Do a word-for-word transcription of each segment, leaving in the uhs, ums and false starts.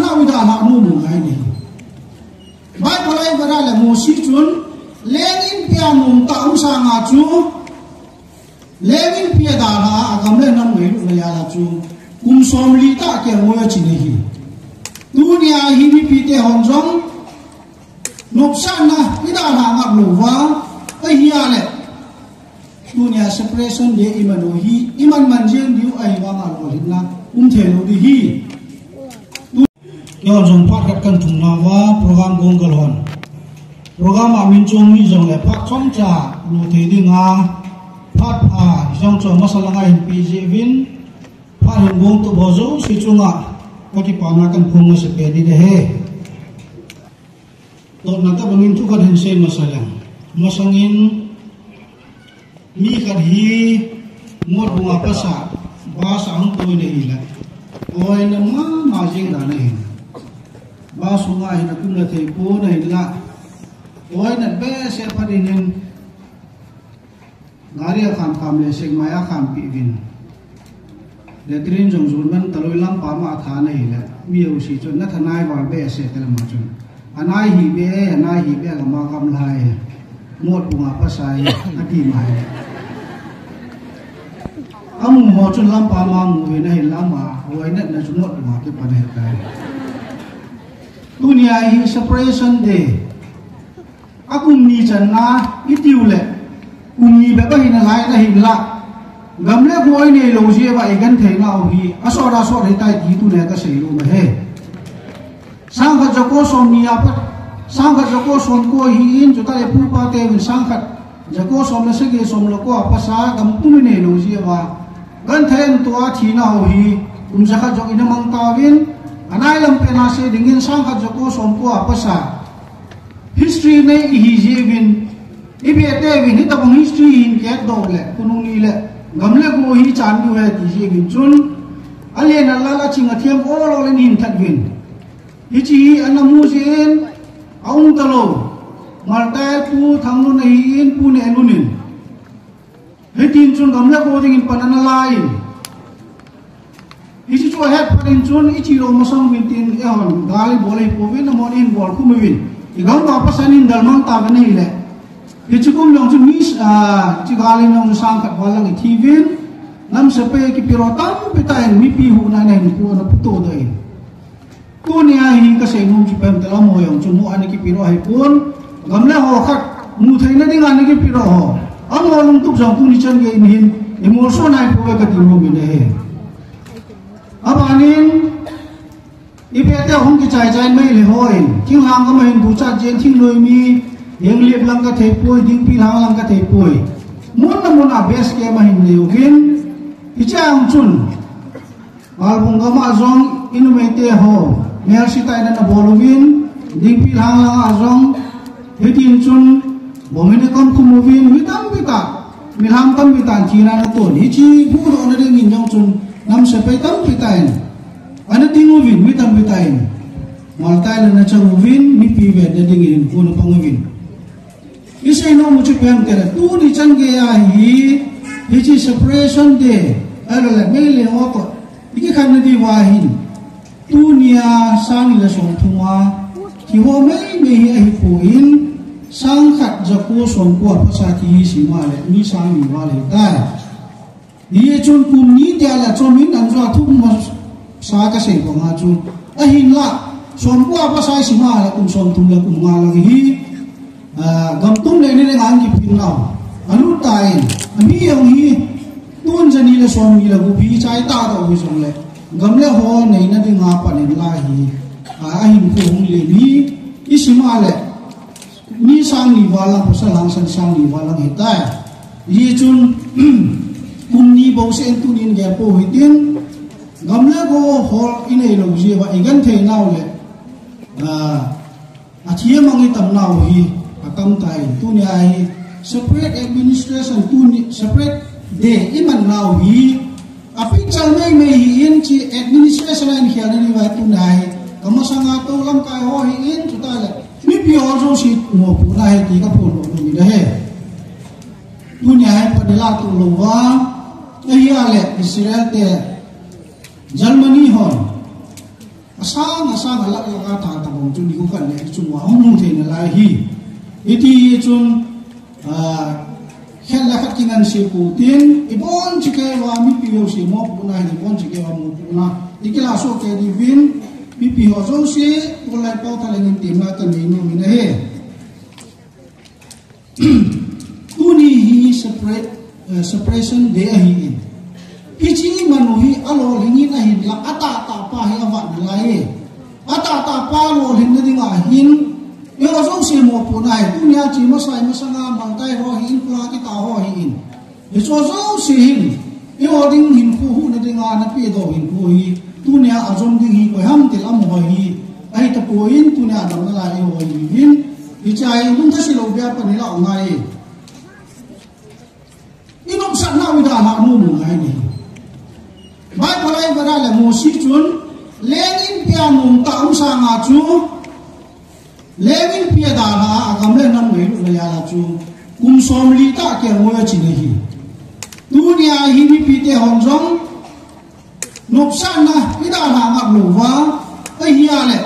Nau ida la mu mu ngai ni. Bible a i vet le Mosi chun leng inpi a nom ta um sanga chu, leng inpi a dalha a gam le nam ngailut na jal a chu kum somli tah kelngoi a chi nei hi. Tunia hi mipite hon jong nopsahna i dalha ngap lou va, ahia le tunia separation day i man u hi, i man man jeng diu ahi vang a lolhinna um thei lou ding hi. Keiho jong phat khat kan thum nauva program kong kal hon. Program a min chung ni jong le phat chomcha lo thei ding a, phat pha jong chu masa langa hin pe jeh uvin, phat hin kong tup ho jouse chunga ka kipana kan phong masa pen in ahi. Totna tabang in thu khat hin sei masa leng. Masang in mi khat hi Motbung a pasa, bus a hung koi na hi le. Oi na mama jeng dan ahi. Bus sunga hin a kum na thei pon ahi la. Oi na behseh phat in hin. Gari a kham kham le sek mai a kham pi vin. Latrine jong jul man talou, lampa ma tha na hi le. Mi u si chun na tha nai val behseh te la ma chun. A nai hi be, a nai hi be la ma kam lai. Motbung a pasa hi, a ti mai. A mu ho chun lampa ma mu vin ahi lama, oi na na chu Motbung a kipan ahi tai. Tunia hi separation day. A kum ni channa i tiu le, kum ni bep ahi nalai na hin la. Gam le go i nei lou jeh uva i genthei nau hi, a sot a sot hi tai ti tunia ka sei nom ahi. Sangkhat jako somni a pat, sangkhat jako somko hi in, chuta le pu pa te vin sangkhat jako som le sagi som le ko a pasa gam tum i nei lou jeh uva. Genthei in tua thi nau hi, kum jakhat jong i na mang tauvin, a nai lam pen a sei ding in sangkhat jako somko a pasa. History nei i hi jeh uvin, i be te vin, hitabang history hin ket doh le, khonung ni le, gam le go hi chan diu ahi ti jeh uvin chun, a len a lal a ching a thiam ol ol in hin that uvin. Hichi hi ana mu jeh in, a um talou. Maltai Pu Thanglun ahi in, Pu Nehlun in. Hitin chun gam le go ding in pan ana la in. Hichi chu a het phat in chun i chi lou masang vin tin e hon gal i bol hi pouvin, a mon in bol khum uvin. I gam va pasan in dal mang ta ve nei le. Hichi kum jong chu mi, ah, chi gal in jong chu sangkhat val lang i thi vin. Nam sepai kipe lou tampi ta in mipi huhna nei in pu ana pu to doh in. Tunia hi ka sei nom chu pen te lam ho jong chu mo ana kipe lou ahi pon. Gam le go khat mu theina ding ana kipe lou ho. A mo lungtup jong tuni chan gei in hin i molso nai pouve ka ti nom in ahi. A ban in i be te hung kichai chai mai le ho in. Thinglhang gam a hin bu chat jen thingnoi mi, Henglep lang ka thei poi, Dingpi lang lang ka thei poi. Mun na mun a base camp a hin nei uvin. Hiche a chun Malbung gam a jong i numei te ho, mel sita in ana bol uvin, Dingpi lang lang a jong, hitin chun, bomb in a kam khum uvin, mi tampi ta, mi lham tampi ta, thina ana ton. Hichi huhdoh na ding in jong chun, nam sepai tampi ta in, ana ding uvin, mi tampi ta in, Maltai le ana chang uvin, mipi vet na ding in, pu ana pang uvin. I sei nom u chu pen te le, tuni chan gei a hi, hichi separation day, ahilou le, mei le ho to, i kikhen na diu va hin. Tunia sang le som thum a, kiho mei mei hi ahi pon, sangkhat jako somko a pasa ti hi sima le, mi sang ni val ahi tai. Hichun kum ni tia la chom in an jua thum masa ka sei banga chu. Ahinla, somko a pasa i sima la kum somthum le kum nga lang hi, ah, gam tum le ni le nga kiphin nau. Alut ta in, ami jong hi, tun jani le somni le gup hi chai ta doh hi jong le. Gam le ho neina dinga pan in la hi, ah, ahin ko hung le ni, i sima le. Mi sang ni val lang, pasal hangsan sang ni val lang hitai. Hichun, kum ni bou seh in tunin gel pou hitin, gam le go hol i nei lou jeh uva i genthei nau le, ah, a thi a mang i tam nau hi, a tam ta in tunia hi, separate administration tuni, separate day i man nau hi, a picture mei mei hi in chi administration a in khel na ni vai tunia hi, ka masanga tou lamkai ho hi in chuta le, mipi ho jouse mopohna ahi ti ka phondoh nom in ahi. Tunia hi pan i la tou lou va, ahia le Israel te, Germany hon, Asang, asang, alak, lak a tha tabang chu nikho khat le chunga hung hung thei nalai hi. Hiti hi chun, ah, khat le khat kinganse pou tin, ibon chikei uva mipi jouse mopohna hi, ibon chikei uva mopohna i kilah soh kei diuvin, mipi ho jouse, tulai pao thalheng in temna kanei nom in ahi. Tuni hi separate, eh, separation day ahin. Hiche iman u hi alolhing in ahinla, atahtah pa hi avat nalai e. Atahtah pa lolhinna dinga hin, eiho jouse mopohna hi, tunia che masa, masanga maltai ho hi in, kula kita ho hi in. Hiche jouse hin, eiho ding hinkho huhna dinga ana pedoh hinkho hi, tunia ajom ding hi koiham ti le amaho hi, ahi tapon tunia damna lai eiho hi hin, hiche hi lungthim se lou bep a pan ilah u ngai e. I nopsahna u i dalhah nom u ngai e. Bible a i vet a le Mosi chun, leng inpi a nungtah um sanga chu, leng inpi a dalhah a, agam le anam ngailutna jal a chu, kum somli tah kelngoi a chin ahi. Tunia hi mipite hon jong, nopsahna i dalhah ngap lou uva, ahile,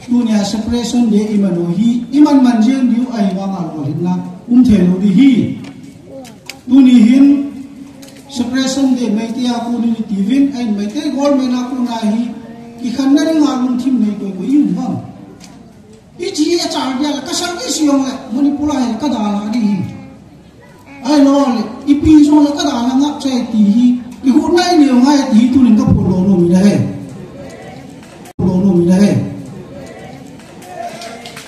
tunia separation day iman u hi, iman man jeng diu ahi vanga lolhinna um thei lou ding ahi. Tuni hin separation day Meitei a kon in iti uvin, ahin Meitei government a kon a hi, kikhenna dinga lungthim nei koi koi i um vang. Hiche hi achal dia le, ka service jong le Manipur a hi ka dalhah ding ahi. Ahilou le, ipi jong le ka dalhah ngap chai ti hi, kihutna i nei u ngai ti hi tunin ka phondoh nom in ahi. Phondoh nom in ahi.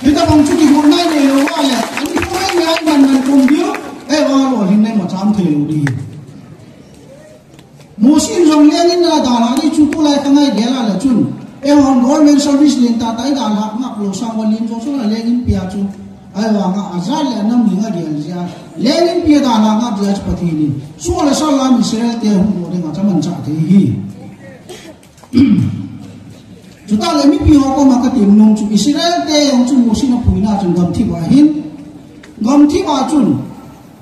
Hitabang chu kihutna i nei lou uva le, ani ko i nei man man kom diu, eivang lolhinna imacha um thei lou ding ahi. Mosi in jong leng in a dalhah ding chu tulai ka ngai gel a le chun, eihon government service lentah tah i dalhah ngap lou sang uva lim jong chu leng inpi a chu, ahivanga ajat le anam ding agel jeh a, leng inpi a dalhah ngap jeh a chu Pathen in soh le sal lam Israel te hung doh dinga chu amanchah thei ahi. Chutah le mipi ho koma ka tem nom chu Israel te jong chu Mosi in aphuina chun gamthip a hin, gamthip a chun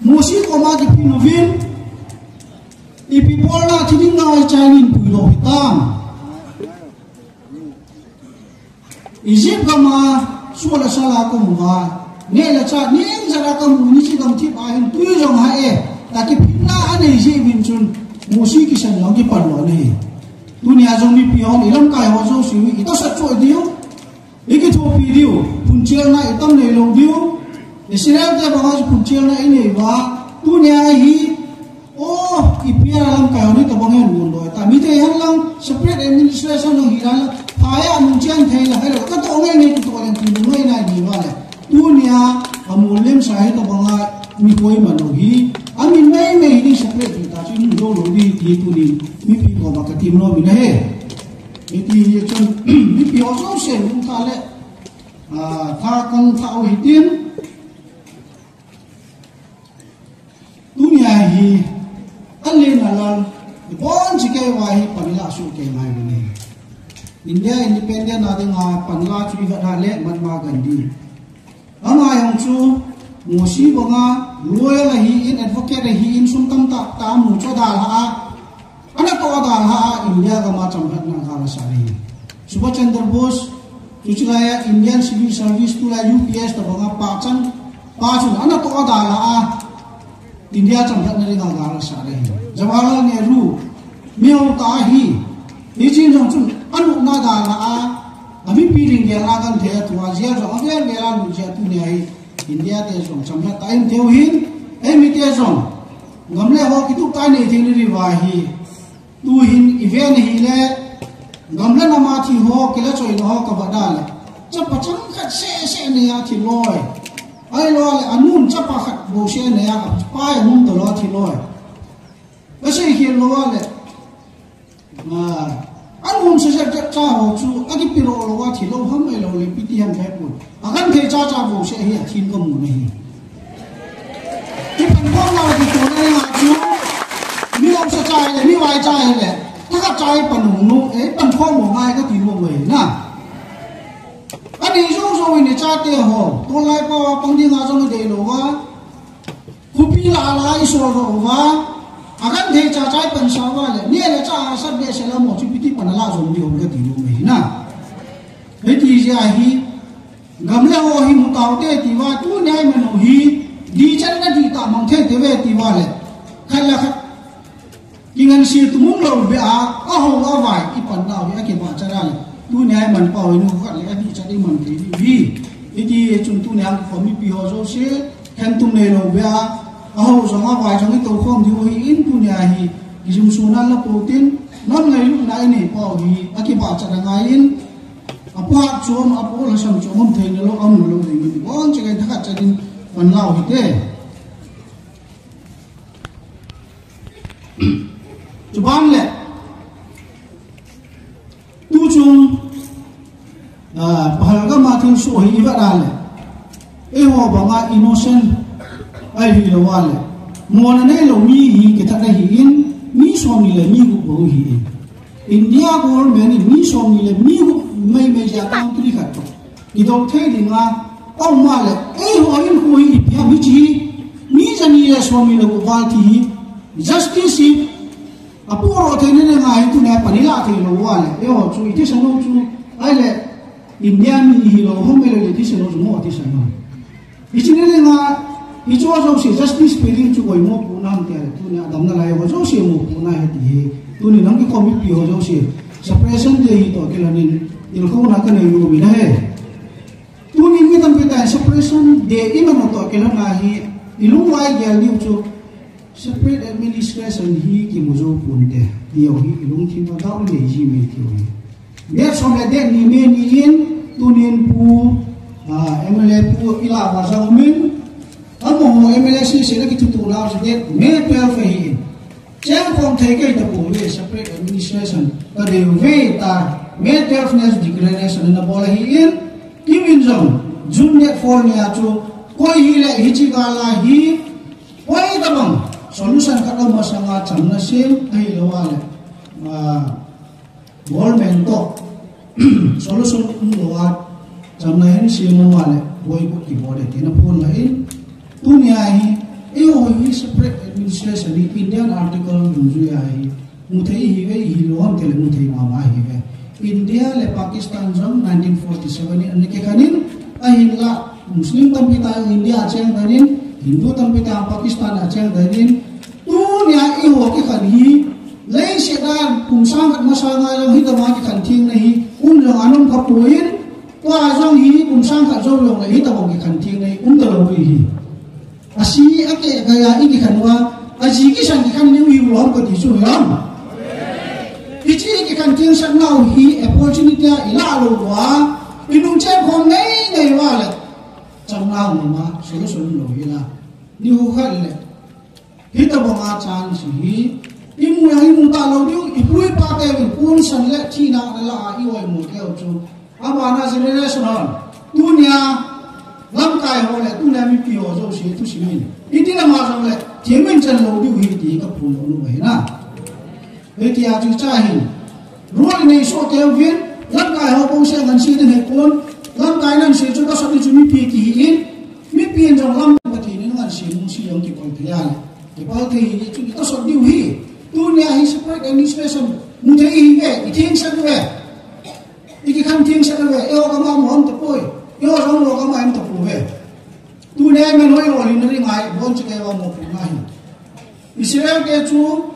Mosi koma kiphin uvin, ipi bolna thi ding ngai chai nin puidoh hitam. Egypt gam a soh le sal a ka um uva, neh le chah neng jat a ka um u, hiche gamthip a hin tui jong hah e, tia kiphinna anei jeh uvin chun Mosi kisan jong kipan lou ahi. Tunia jong mipi hon i lamkai ho jouse u i tosot choh diu, i kithopi diu, phungchelna i tam nei lou diu, Israel te banga chu phungchelna i nei uva, tunia hi, o, ipi a lamkai hon hitabang hin mun lou ta. Mite henlang separate administration jong hi lala, phai a nung chen thei la, hello, ka toh ngai ngai, ka toh ngai ngai, ti ngai nai di uva le. Tunia, amol lem sa hitabanga mi koima lou hi, amin mei mei hi separate ding ta chu hin lou lou ding ti tunin mipi koma ka tem nom in ahi. Hiti hi chun, mipi ho jouse lungthah le, ah, tha kang thah u hitin, tunia hi, alen alal, ibon chikei uva hi pan ilah soh kei ngai u ahi. India independent a dinga panla chu i vet a le Mahatma Gandhi. Ama jong chu Mosi banga lawyer ahin, advocate ahin, sum tamtah tah amu chu adalhah a, anatoh adalhah a, India gam a chamlhatna agalsah ahi. Subhash Chandra Bose, chuche lai a Indian Civil Service, tulai U P S tabanga pachan, pa chun anatoh adalhah a, India chamlhatna dinga galsah ahi. Jawaharlal Nehru, mi hou tah ahi. Hichun jong chun anopna dalhah a, amipi ding gelna agenthei a, tua jail jong avel vel a lut jeh a tunia hi India te jong chamlhat tah in teu hin, eimite jong gam le ho kitup tah nei thei nadiuva hi. Tuhin i vet na hile, gam le nam a thi ho, kila choina ho ka vet a le, chapa changkhat seh seh nei a thi loi. Ahilou le, anun chapa khat bou seh nei a, apa ahung to lou a thi loi. Ka sei khel lou a le, a, anun seh seh cha ho chu, akipiro lou a thi lou ham ahilou le, ipi ti ham kahe pon. Agenthei cha cha bou seh hi athin ka mu nahi. Kipankhomna kitoh na dinga chu, mi hausa cha hile, mi vai cha hile, thakhat cha hi pan u nu, eh, pankhom u ngai kati nom u ahi na. Adei jou jou in ichate ho, tolai pao a pang dinga jong adei lou va. Khopi lah a lah a isol lou va. Akan thei cha chai pan sa uva le, ni le cha a sat be se la mo chu piti pan la jom di hom ka ti lo mai na. Hiti jia hi, gam le ho hi mu tau te ti uva, tunia i man u hi, di chan na di ta mang thei te ve ti uva le. Khat le khat, kingansia tumum lo be a, a ho a vai, i pan nau hi, a kibahcha ra le. Tunia i man pau hi, nu khat le, a di chan i man thei di hi. Hiti chun tunia ko mipi ho jouse, khen tum nei lo be a, a ho jong a vai jong i to khom di ho hi in tunia hi, i jum su nan la po tin, non ngai lu na i nei pau hi, a kibahcha ra ngai in, a po hat chom, a po la sam chom, um thei na lo, um na lo ding in, bon che kai thakat cha din, pan lau hi te. Chuban le, tu chung, ah, Pahalgam a thil soh hi i vet a le. Eiho banga innocent ahi lo a le. Mona nei lo mi hi kithat ahi in, mi som ni le mi gup bou hi in. India government in mi som ni le mi gup mai mai ja country khat to. Kidou thei ding a, a um a le, eiho in khu hi ipi ham hichi hi, mi jani le som ni le gup val thi hi, justice hi, a puro thei ne ne ngai tu ne pani la thei lo uva le, eiho chu i thisan u chu, ai le, India mi hi lo, hom le le thisan u chu mo thisan u. Hichi ne ne nga, hichu jouse justice pe ding chu koi mo pu nam te le, tunia damna lai ho jouse mo pu na he ti he, tuni nam ki komi pi ho jouse, separation day hi to kilanin, il ko na ka nei lo mi na he. Tuni mi tampi ta separation day i man u to kilan a hi, i lungvai gel diu chu separate administration hi kimu jou pon te, ti ho hi i lungthim a dau le ji me ti ho hi. Date som le date ni me ni in, tunin pu, ah, M L A pu i la va jong min, amaho M L A sese le kithutu lau si date May twelve hi in. Cheng khom thei kei ta pu ve separate administration. Ka deu ve ta May twelve ni declaration na bol ahi in. Kimin jong June date four ni a chu koi hi le hichi gal a hi. Koi ta bang solution ka dom masanga chamna sem ahi lo a le. Ah, Government to solution um lo a, chamna hin semu ma le, boycott kibol le, tina phone la in, tunia hi, eiho hi separate administration hi Indian article dungjui a hi, mu thei hi ve, hi lo ham te le mu thei ma ma hi ve. India le Pakistan jong nineteen forty-seven ni an kikhen in, ahin la, Muslim tampi ta India a cheng dan in, Hindu tampi ta Pakistan a cheng dan in, tunia eiho kikhen hi, Leiset a kum sang khat masanga jong hitobang kikhen theng na hi um jong anom kha poi in, tua jong hi kum sang khat jou jong le hitobang kikhen theng na hi um ta lou hi. Asi a keh kai a i kikhen uva, aji kisan kikhen neu hi u ham kati chu hi ham. Hichi kikhen theng sat nau hi opportunity a i la lou uva, i nung chen khom nei nei uva le. Chang nau ma ma, solution lou hi la. Ni hu khat le. Hitobang a chance hi, i mu a i mu ta lou diu, i pu i pa te vin pun san le thina le la a i oimo keu chu. Abana generation hon, tunia lamkai ho le, tunia mipi ho jouse thusim in. Iti lama jong le, thimin chan lou diu hi ti ka phun lou nu ahi na. Hiti a chu cha hin. Ruol nei so te vin, lamkai ho pon se ngan si din he pon, lamkai nan se chu ka sot ni chu mipi ti hi in, mipi in jong lam Pathen in ngan se mu si jong kipal thei a le. Kipal thei hi chu ka sot diu hi. Tunia hi separate administration, mu thei hi ve, i theng sat ve. I kikhen theng sat ve, eiho kama mo am ta poi, eiho jong lo kama am ta poi ve. Tunia men hoi lo hin ri ngai, bon chi ke wa mo pu ngai. Israel te chu,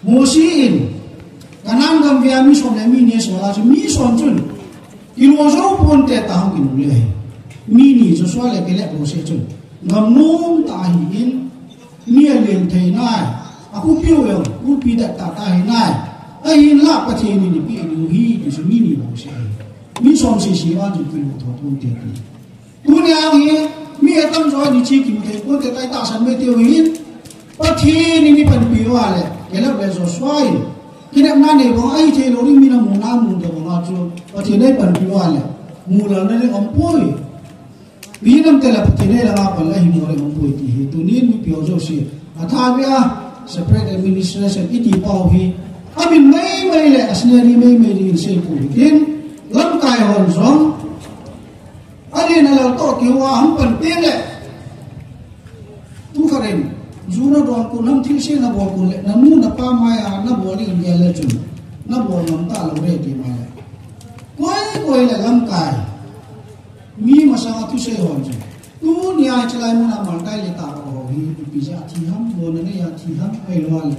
Mosi in, Canaan gam vei a mi som le mi ni a sol a chu mi som chun, kilo jou pon te ta hung kinung le ahi. Mi ni Joshua le Caleb ho se chun, gam nom ta ahi in, mi a len thei nai, a khopi u jong, khopi dat ta ta hi nai, ahin la Pathen in ipi diu hi, ti chu mi ni ho se ahi. Mi som sese a chu kilo tho pon te ti. Tunia hi, mi atam jo ni chi kimu thei pon te tai tahsan mai te u hin. Pathen in i panpi uva le, Caleb le Joshua in. Kinepna nei bang ahi thei lou ding mi na mu na mu ta bang a chu. Pathen in i panpi uva le. Mu lal na le om poi. Mi nam te la Pathen in la nga pan la hi mu le om poi ti hi. Tunin mipi ho jouse. A tha vei a separate administration i ti pau hi. A min mai mai le, a scenario mai mai ding in sei poi. Tin, lamkai hon jong. Aden a lal toh kihou a hung pan teng le. Thu khat in, ju nadon kun ham, thilse nabol kun le, nanu napa maiya nabol ding in gel le chun, nabol ngam talou ding ti mai le. Koi koi le lamkai. Mi masanga thusei hon chu. Tunia chilai muna maltai le tao ho hi, ipi jeh a thi ham, mona neiya thi ham, ahilou le.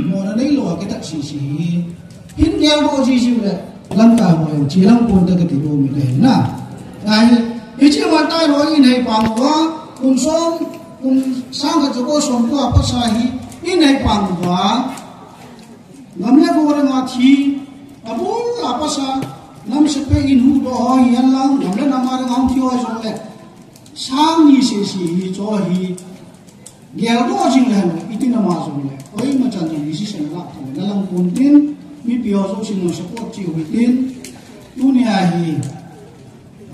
Mona neilou a kitah sese hi. Hin geldoh jiji le, lamkai ho jong, chi lang pon te kati bou mi le na. Ngai, hiche maltai ho in hei pang uva, kum som, kum sang khat jako som ko a pasa hi, in hei pang uva. Ngam le go le nga thi, abul a pasa, nam sepai in huhdoh ho hi hen lang, ngam le nam a le nga hung thi ho jong le. Sang ni sese hi cho hi, geldoh jing le hen, iti nama jong le, koima chan jong decision la thei le, na lang pon tin, mipi ho jouse in support cheh u hitin, tunia hi,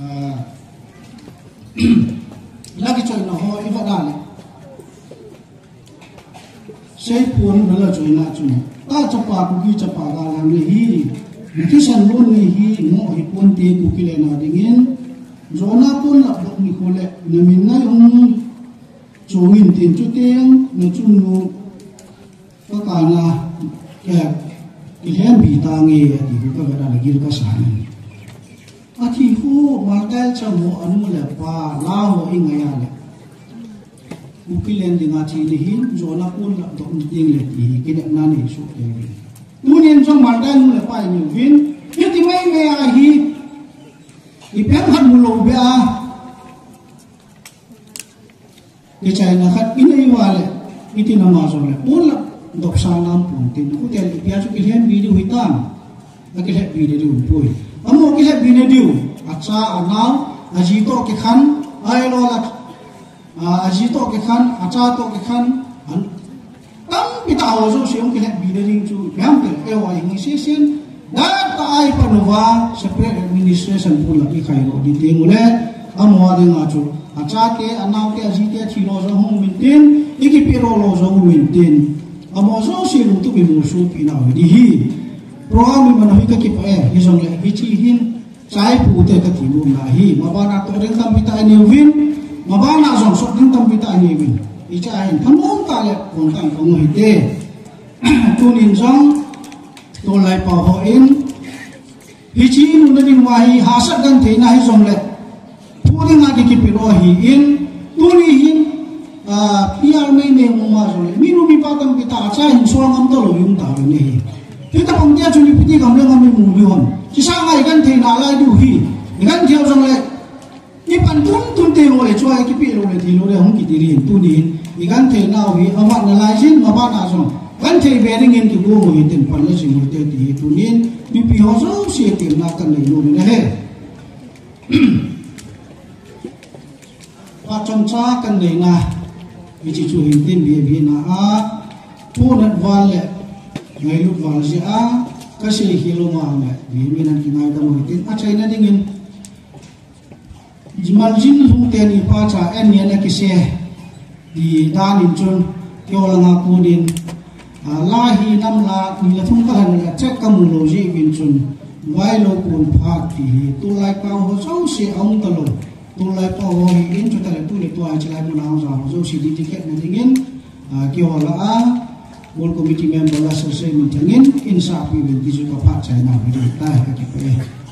ah, la kichoina ho i vet a le. Seipon na la choina chun. Ta chapa Kuki chapa ga lang le hi. Nakisan lon ni hi mo hi pon te Kuki le na dingin. Jona pon la dok ni ko le. Na min na jong chongin tin chu teng. Na chun nu. Ka ka na. Ke. Kilhem bi ta nge ati ko ka ga da la gil ka sa ni. Athi ho, maltai chang ho, anu le apa, la ho i ngai a le. Kuki len dinga thi ni hin, jona pon la dok ni ding le ti hi, kinepna nei soh kei uvin. Tunin jong maltai nu le pa i nei uvin, hiti mai mai a hi, i peng khat mu lou beh a. Kichaina khat i nei uva le, iti nama jong le, pon la dopsa nam pon tin, kuten ipi a chu kilhem bi diu hitam, akilhep bi diu poi. Amaho kilhep bi na diu, acha, anao, aji toh kikhen, ahilou le, a, aji toh kikhen, acha toh kikhen, an, tampi tah ho jouse hung kilhep bi na ding chu, ipi ham itile, eiho a hi ngai sesen, Data ai panuva separate administration pon la kikhai lou ding teng ule, amaho dinga chu, achate, anaote, ajite, thilou jong hung um intin, ikipeh lou lou jong um intin, amaho jouse lungtup i molsopi nau hi ding hi. Program i man hi kakipah e, hijongle, hiche hin, chai pute kati nom na hi, mabana toh ding tampi tah inei uvin, mabana jong sot ding tampi tah inei uvin. Hiche a hin, thanom tah le, kon tah in kahung u hite. Tunin jong, Tolai pa ho in, hiche nunna ding uva hi hahsat genthei na hijongle, phu dinga kikipeh lou ahin, tuni hin, ah, P R mei mei mong ma jongle, minu mipa tampi tah acha hin sual ngam talou um tauvin ahi. Hitobang tia chu ipi ti gam le ngam imu diu ham. Chusanga igenthei nalai diu hi, igenthei u jongle, Ipan tum tum te lou le, chua kipeh lou le, thei lou le, hung kiti ding, tunin, igenthei nau hi, avat nalai jin, mabana jong, genthei be dingin kigong u hitin pan le jing u hite ti hi, tunin, mipi ho jouse temna kanei nom in ahi. Phat chomcha kanei na, hiche chu hitin, bia bia na a, ponat val le, ngailut val jeh a, kasei khel lou ma le, bia bia nan kingaidam u hitin, achaina dingin, Jimal jin lhung teni pacha en ni ana kise ti danin chun, keiho langa konin, ah, la hi nam la ni le thum kalhan le check kamu lou jeh uvin chun, vailou kon phat ti hi, tulai pa ho jouse aum talou, tulai pa ho hi in chu tale tu le tua chilai muna ho ja ho jouse dedicate na dingin, ah, keiho la a, World Committee member la sasei mun thangin, in sapi uvin ti chu kaphat chaina hi ding tai kakipah e.